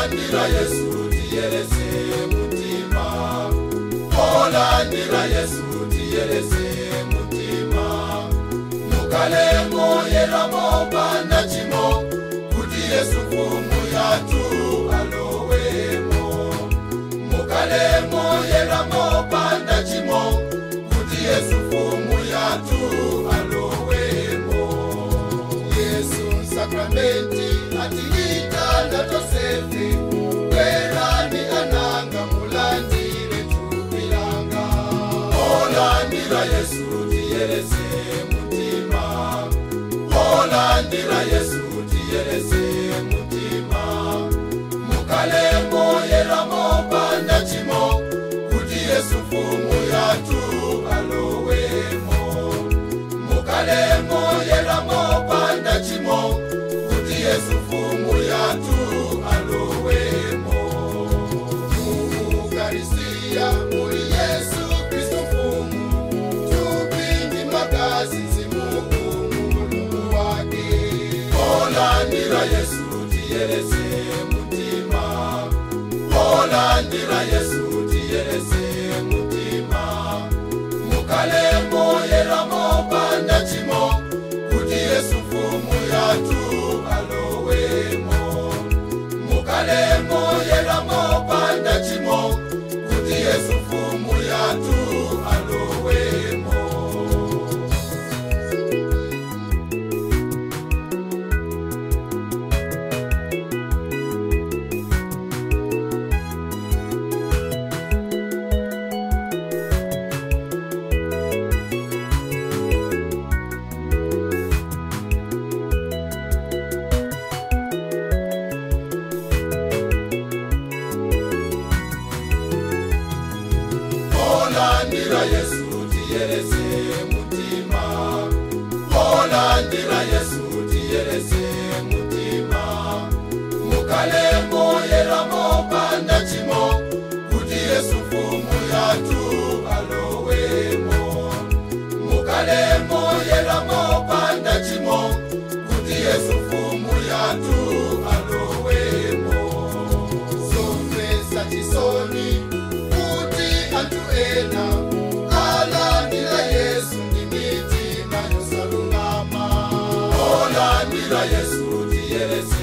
Olandira Yesu tiyerese mutima. Olandira Yesu tiyerese mutima. Mukalemo yeramo panda chimo kuti Yesu mfumu yatu alowemo. Mukalemo yeramo panda chimo kuti Yesu mfumu yatu alowemo. Yesu sakramenti atiita na tosefe werani ananga mulandire tupilanga. Olandira Yesu tiyerese mutima. Olandira Yesu tiyerese mutima. Mukalemo yeramo panda chimo kuti Yesu mfumu yatu alowemo. Mukalemo yeramo panda chimo kuti Yesu mfumu yatu alowemo. Eukarisia muri Yesu Kristu mfumu tupindi magazi nzimuku Mulungu wake. Olandira Yesu tiyerese mutima. Olandira Yesu tiyerese mutima. Mukalemo yeramo panda chimo kuti Yesu mfumu yatu alowemo. Mukalemo yeramo panda chimo kuti Yesu mfumu yatu alowemo. Olandira Yesu tiyerese mutima. Olandira Yesu tiyerese mutima. Mukalemo yeramo panda chimo kuti Yesu mfumu yatu alowemo. Mukalemo yeramo panda chimo kuti Yesu mfumu yatu alowemo. Zomvesa chisoni kuti antu ena alandira Yesu ndi mitima yosalungama. Olandira Yesu tiyerese